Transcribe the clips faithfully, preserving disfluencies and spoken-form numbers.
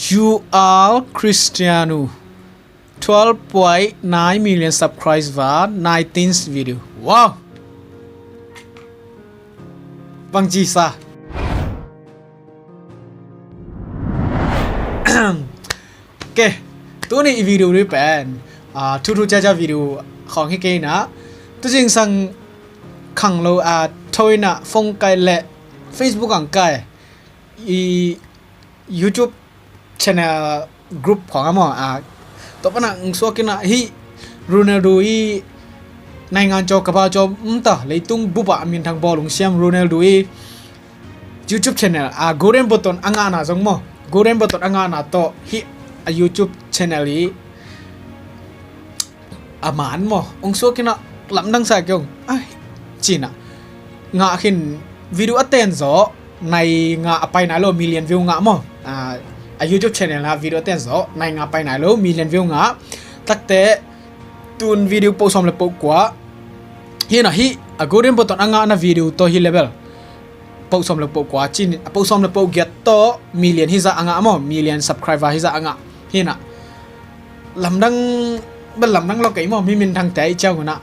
Jual Cristiano, twelve point nine million subscriber, nineteenth video. Wow! Bang ci sa. Ok, tuni i video ni pen, ah, thu thu cia cia video khong hi kei na. Tu zingsang khanglo a thoina phone kai le Facebook ang kai, i YouTube channel group khong a maw, a, tua pana ng suak ina hi Ronaldo i naingan caw kaba caw, um ta, leitung bupa a minthang bawlung siam Ronaldo i YouTube channel a golden button a ngahna zong maw, golden button a ngahna tawh hi a YouTube channel i a man maw, ong suak ina lamdang sa kiong, ai, cina ngah khin video a ten zaw nai nga a pai nai lo, million view ngah maw. A, a YouTube channel na video a ten zaw nai nga pai nai lo, million view ngah. Takte tun video poh sawm le poh kua hi na hi a golden button a ngahna video tawh hi level. Poh sawm le poh kua cin, a poh sawm le poh giat tawh million hi zah a ngah maw, million subscriber hi zah a ngah. Hi na lamdang, bel lamdang lo kei maw, mi minthangte i ciang una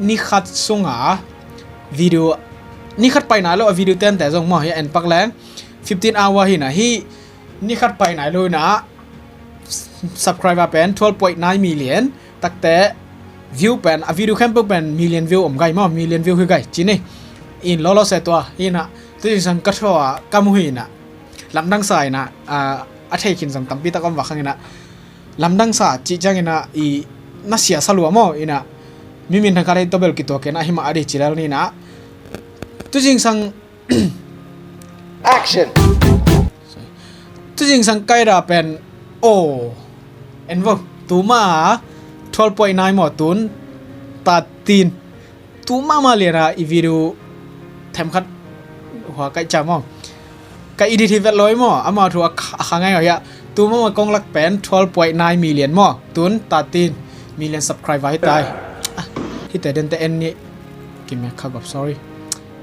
ni khat sunga video, ni khat pai nai lo a video tente zong maw, hi a en pak leng fifteen hour hi na hi, ni khat pai nai lo na subscriber pen twelve point nine million, takte view pen, a video khempeuh pen million view om gai maw, million view hi gai cini. In lolo se tua hi na, tu zingsang ka thaw a ka mu hi na, lamdang sa ina, a, a thei khin zong tampi tak om va khang ina, lamdang sa ci ciang ina i na sia sa lua maw ina, mi minthang khat ei tobel kitua kena hi mah a di ci lel ni na. Tu zingsang action. Tu zingsang kai da pen, oh, en vo, tu ma twelve point nine maw, tun thirteen. Tu ma ma lian a i video them khat hua kai ca maw, ka edit hi vet loi maw, ama thu a kha, a kha ngai ngai a. Tu ma ma kong lak pen twelve point nine million maw, tun thirteen million subscriber hi tai. Ah, hi te den te en ni. Kimek kha gop, sorry.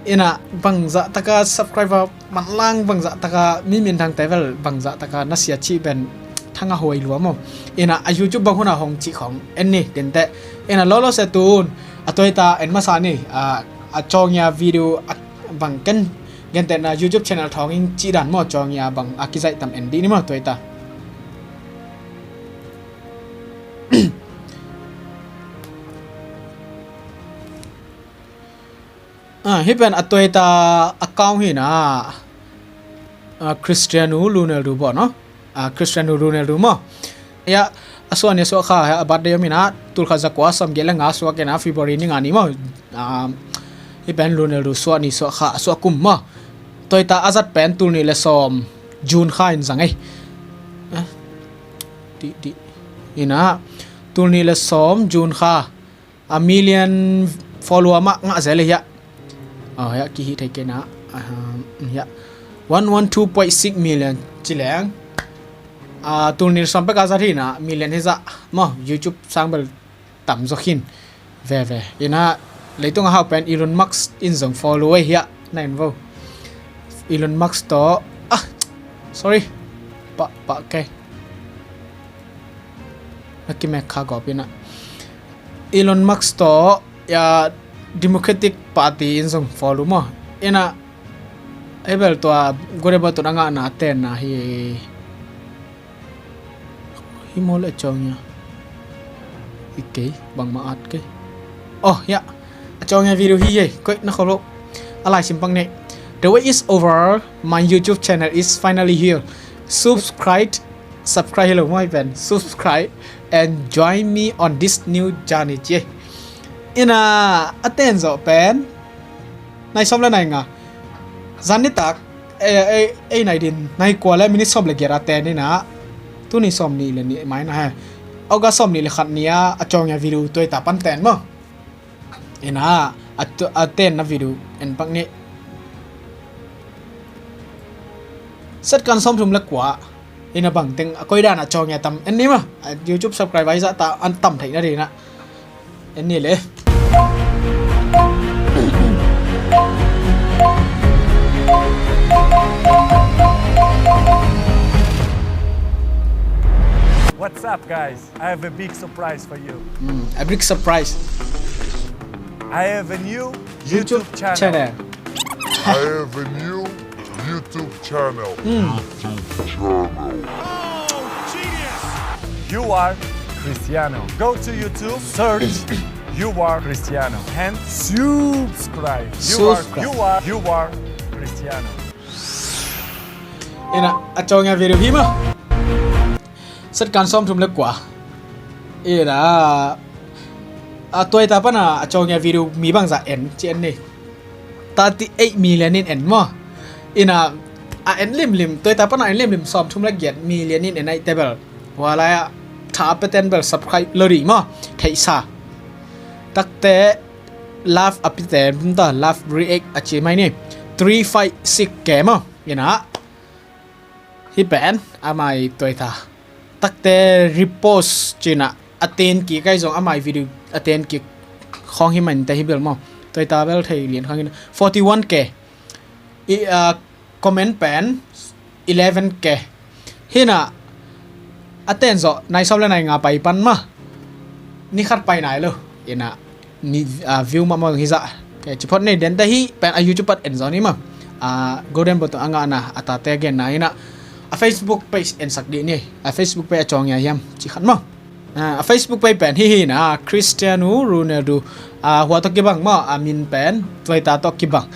Ina bangzah taka subscriber manlang, bangzah taka mi minthangte vel bangzah taka na sia cih pen thanga huai lua maw. Ina a YouTube bang huna hong cih khong en ni dente. Ina lolo se tun a tuaita en masa ni, a, a cawngia video a bang ken gentehna YouTube channel thawngin cih dan maw, cawngia bang a kizaih tam en dih ni maw tuaita. Ah, hi pen a tuaita account hi na, ah, Cristiano Ronaldo bo no. Ah, Cristiano Ronaldo maw. Ya, a suah ni suah kha, a birthday om ina, tulkhat zakua sawmgiat le nga suak ina February ni nga ni maw. Ah, hi pen Ronaldo suah ni suah kha, a suah kum maw. Tuaita a zat pen tulni le sawm June kha in zang ei. Ah, di, di. Ina, tulni le sawm June kha. A million follower mah ngah zel hiah. Oh, hiah kihi thei kena. Hiah one one two point six million ci leng. A, tulni sawm pek a zat hi na million hi zah maw, YouTube sang bel tam zaw khin. Veve. Ina leitung a hau pen Elon Musk in zong follow ei hiah. Na in vo. Elon Musk tawh. Ah, sorry. Pa, pa, okay. Na kimek kha gawp ina. Elon Musk tawh, ya, Democratic Party in zong follow maw. Ina, hebel tua Goreba tun a ngahna tenna hi. Hi maw le a cawngia. I kei, bangmah at kei. Oh, ya. A cawngia video hi ye. Koih na kholo. A lai simpang ne. The wait is over. My YouTube channel is finally here. Subscribe. Subscribe hi lo maw hi pen. Subscribe and join me on this new journey ci. Ina a ten zawh pen. Nai sawm le nai nga. Zan nitak. Ei, ei, ei nai din. Nai kua le minit sawm le giat a ten ina. Tuni sawm nih le nih mai na he. August sawm nih le khat ni a, a cawngia video tuaita pan ten maw. Ina, a tu, a tenna video en pak ni. Set kan sawm thum le kua. Ina bang teng a koi dan a cawngia tam en ni maw. A YouTube subscriber i zah ta an tam theihna dina. En ni le. What's up, guys? I have a big surprise for you. Mm, a big surprise. I have a new YouTube YouTube, channel. channel. I have a new YouTube channel. You are Cristiano. Go to YouTube, search You are Cristiano, and subscribe. You are, Subscribe. you are, you are Cristiano. Ina, a cawngya video hi ma. Satkan sawmthum le kua. Ina, a tuaita pana a cawngya video mi bangza en ci en ni. Thirty eight million in en maw. Ina, a en limlim, tuaita pana a en limlim sawmthum le giat million in en ai tebel. Hualai a tha a peten bel subscribe lo dih maw. Theihsa. Takte love a piten ta, love react a ci mai ni. Three five six K maw. Ina. Hi pen amai tuaita. Takte repost cina a ten ki kai zong amai video a ten ki khong hi man te hi bel maw. Tuaita bel thei lian khang in forty one K. I, a comment pen eleven K. Hina a ten zo nai sawm le nai nga pai pan ma. Ni khat pai nai lo. Ina ni, ah, view mahmah hi zah. Ci phot nei den te hi pen a YouTube pat en zaw ni ma. A Golden Button a ngahna a tate genna hi na. A Facebook page en sak dih ni. A Facebook page a cawngya hiam ci khat maw. A Facebook page pen hi hi na, Cristiano Ronaldo. A hua tawh kibang maw, a min pen tuaita tawh kibang.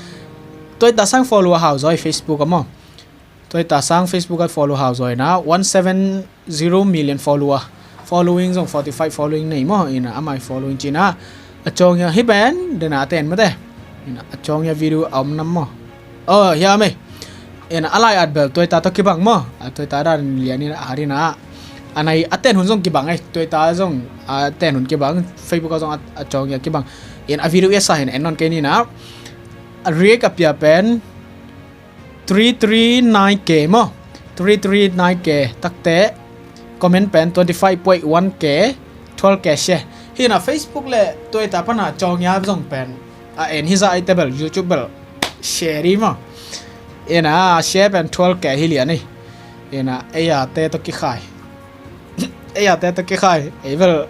Tuaita sang follower hau zaw hi Facebook a maw. Tuaita sang Facebook a follow hau zaw hi na, one seven zero million follower. Following zong forty five following nei maw. Ina amai following cina a cawngya hi pen dena a ten mate. Ina a cawngya video a om nam maw. Oh, hiam ei. Ina a lai at bel tuaita tawh kibang maw. A tuaita dan lian ina a harina. A nai a ten hun zong kibang ei. Tuaita zong a ten hun kibang. Facebook a zong a cawngya kibang. Ina a video i a sa hin en non kei ni na. A react a pia pen three three nine K maw. Three three nine K takte comment pen twenty five point one K, twelve K share. Hina Facebook le tuaita pana cawngya zong pen a en hi zah ai tebel YouTube bel share dih maw. Ina share pen twelve K hi lian ei. Ina eia te tawh kikhai. Eia te tawh kikhai ei bel.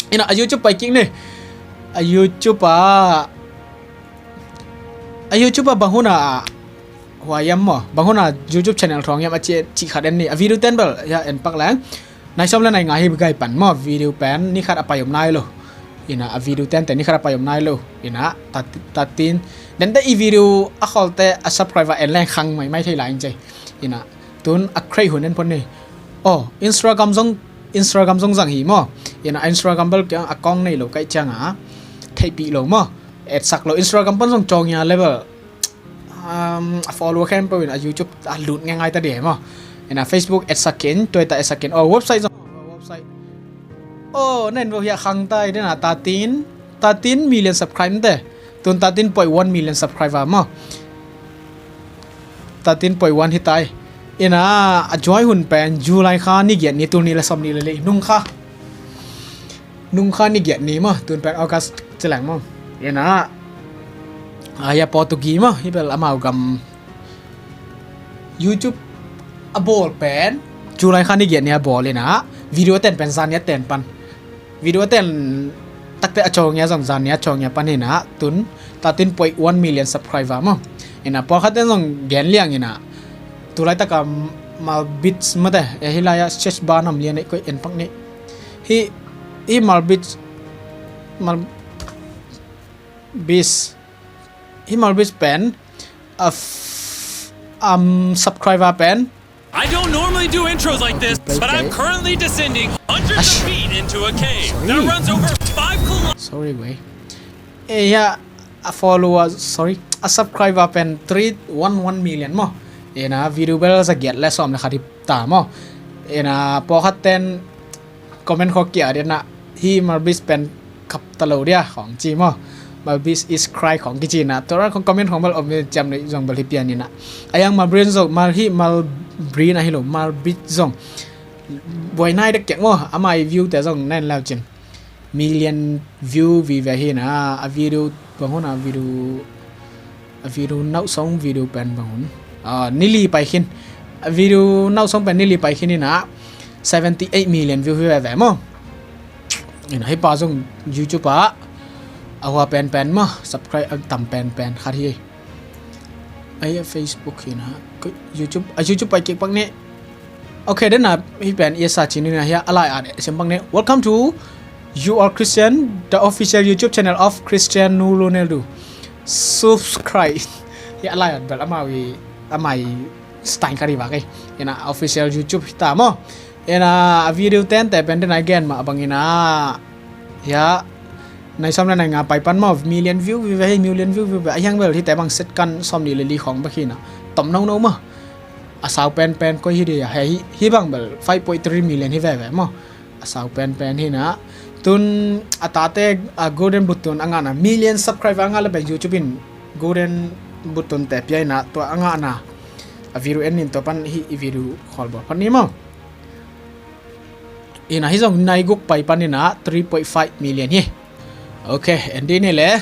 Ina a YouTube pai kik ni. A YouTube a A YouTube a bang hun a huai hiam maw, bang hun a YouTube channel thawng hiam a ci, ci khat en ni. A video ten bel ya en pak leng. Nai sawm le nai nga hi gai pan maw, video pen ni khat a pai om nai lo. Ina a video ten te ni khat a pai om nai lo. Ina ta, tatin den te i video a kholte a subscriber en leng khang mai mai thei lai in cei. Ina tun a create hun en phot ni. Oh, Instagram zong, Instagram zong zang hi maw. Ina Instagram bel kiang account nei lo kai cianga theihpih lo maw. Etsak lo Instagram pan zong cawngya level. Um, a follow khempeuh in a YouTube a lut ngai ngai ta dih maw. Ina Facebook etsak in, tuaita etsak in. Oh, website zong, website. Oh, nen bo hi a khang tai dena thirteen, thirteen million subscribe te. Tun thirteen point one million subscriber maw. Thirteen point one hi tai. Ina a join hun pen July kha ni giat ni, tul ni le sawm ni le le nung kha. Nung kha ni giat ni maw, tun pen August ci leng maw. Ina a ya Portugi maw, hi bel amau gam YouTube a bawl pen July kha ni giat ni a bawl ina video a ten pen zan ni a ten pan. Video a ten takte a cawngya zong zan ni a cawngya pan ina tun thirteen point one million subscriber maw. Ina pawlkhat ten zong gen liang ina tulai taka Malbits mate, e hi lai a search bar nam lian ei koi en pak ni. Hi, hi Malbits, Malbits, hi Malbits pen a f-, um, subscriber pen. I don't normally do intros like this, but I'm currently descending hundreds of feet into a cave that runs over five kilometers. Sorry wei. E ya a follower, sorry, a subscriber pen three one one million maw. Ina video bel za giat le sawm le khat hi ta maw. Ina pawlkhat ten comment khawng kia dena hi Malbits pen kap ta lo dia khawng ci maw. Malbits is cry khawng kici na. Tua khawng comment khawng bel om ciam nei zong bel hi pian ina. A yang Malbrin zong, Mal hi Malbrin a hi lo, Malbits zong buai nai dek kek maw. Amai view te zong nen lau cin. Million view vive hi na. A video bang hun a video, a video nauh song video pen bang hun. Ah, nili pai khin. A video nauh song pen nili pai khin ina. seventy eight million view hi veve maw. Ina hih pa zong YouTube ah a hua penpen maw, subscribe a tam penpen khat hi. Ahi a Facebook hi na. YouTube, a YouTube pai kik pak ni. Ok, den a hih pen i sa cin ni na hi a, a lai at siam pak ni. Welcome to You Are Christian, the official YouTube channel of Cristiano Ronaldo. Subscribe. Hi a lai at bel amau i, amau i style kari bak eh. Ina official YouTube hi ta maw. Ina a video tente pen den a gen mah bang ina. Hi a nai sawm le nai nga pai pan maw, million view vive hi, million view vive. A hiang bel hite bang set kan sawm ni le li khong bek hi na. Tom no no maw. A sau penpen koi hi dia, hi, hi bang bel five point three million hi veve maw. A sau penpen hi na. Tun a tate a golden button a ngahna, million subscriber a ngah le pen YouTube in golden button te pia ina, tua a ngahna. A video en nin tua pan hih i video khol bawl pan ni maw. Ina hih zong nai guk pai pan ina three point five million hi. Ok, en dih ni le.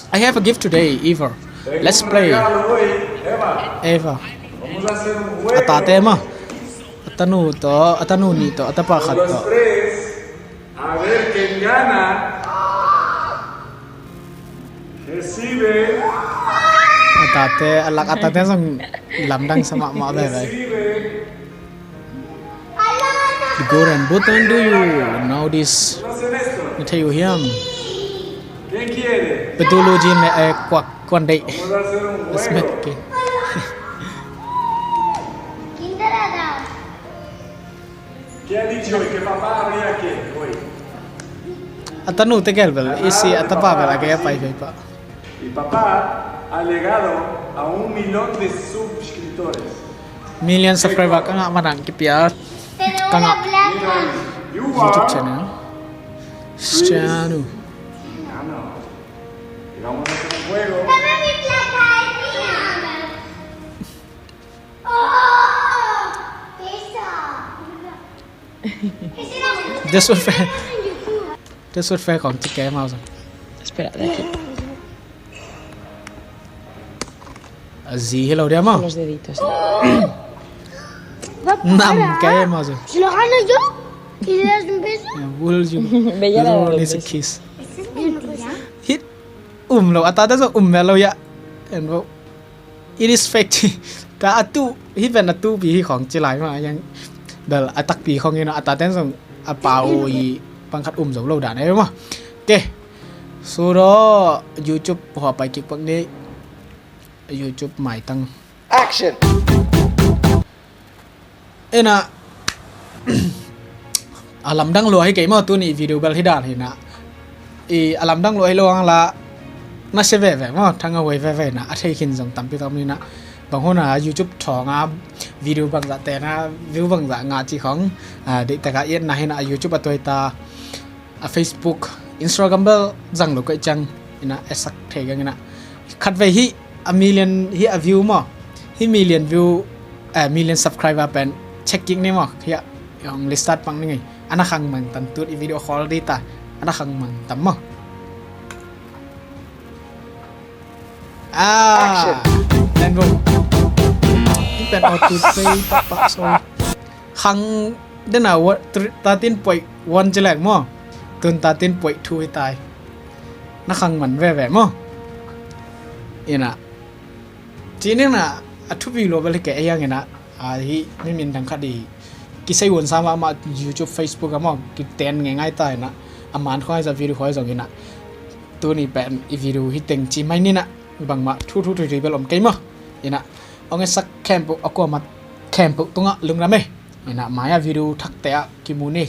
I have a gift today, Eva. Let's play. Eva. A tate maw. A tanu tawh, a tanu nih tawh, a tapa khat tawh. A ver quién gana. Recibe. A tate, a lak a tate zong lamdang sa mahmah veve. Recibe. The golden button, do you know this? Na thei uh hiam? Petu lu jin le, eh, kuak kuan deih. Respect ke. A tanu tegel bel, isi a tapa bel a gei a pai vei pa. Y papá ha llegado a un millón de suscriptores. Million subscriber ka ngah manang kipia ka ngah YouTube channel. Cristiano. Y vamos a hacer un juego. That's what fair. That's what fair kong ci ke mau zong. Espera, de aquí. A zi hi lo dia mau. Los deditos. Nam ke mau zong. Si lo gano yo, y le das un beso. Will you? Bella la de los besos. Hit um lo, a tate zong um lo ya. En bo. It is fake. Ka a tu, hih pen a tupi hi khong ci lai mah, yang bel a takpi khong hi na, a taten zong a pau hi pangkhat um zo lo dan ei mah. Ke. Sudo YouTube hua pai kik pak ni. YouTube maitang. Action. Ina a lamdang lua hi kei maw, tuni video bel hi dan hi na. I a lamdang lua hi lo ang la na se veve maw, thang a huai veve na, a thei khin zong tampi tom ni na. Bang hona YouTube thawng a video bangzah te na, view bangzah ngah ci khong, a, deih taka iet na hi na, a YouTube a tuai ta. A Facebook, Instagram bel zang lo kei ciang ina esak thei gang ina. Khat vei hi a million hi a view maw. Hi million view, eh, million subscriber pen check kik ni maw. Hi a hong restart pang ni ngei. Ana khang mang tan tut i video khol di ta. Ana khang mang tam maw. Ah, nen bung. Hi pen auto play pak pak, sorry. Khang dena thirteen point one ci leng maw. Tun thirteen point two hi tai. Na khang man veve maw. Ina. Ci ning na a thupi lo bel hi kei a hiang ina. A hi mi min dang khat i. Kisei won sa mahmah YouTube, Facebook a maw. Kiten ngei ngai ta ina. A man khoi za video khoi zong ina. Tuni pen i video hi teng ci mai ni na. Bangmah thu thu thu thu bel om kei maw. Ina. Ong e sak khempeuh a kuamat khempeuh tungah lungdam e. Ina mai a video thakte ah kimu ni.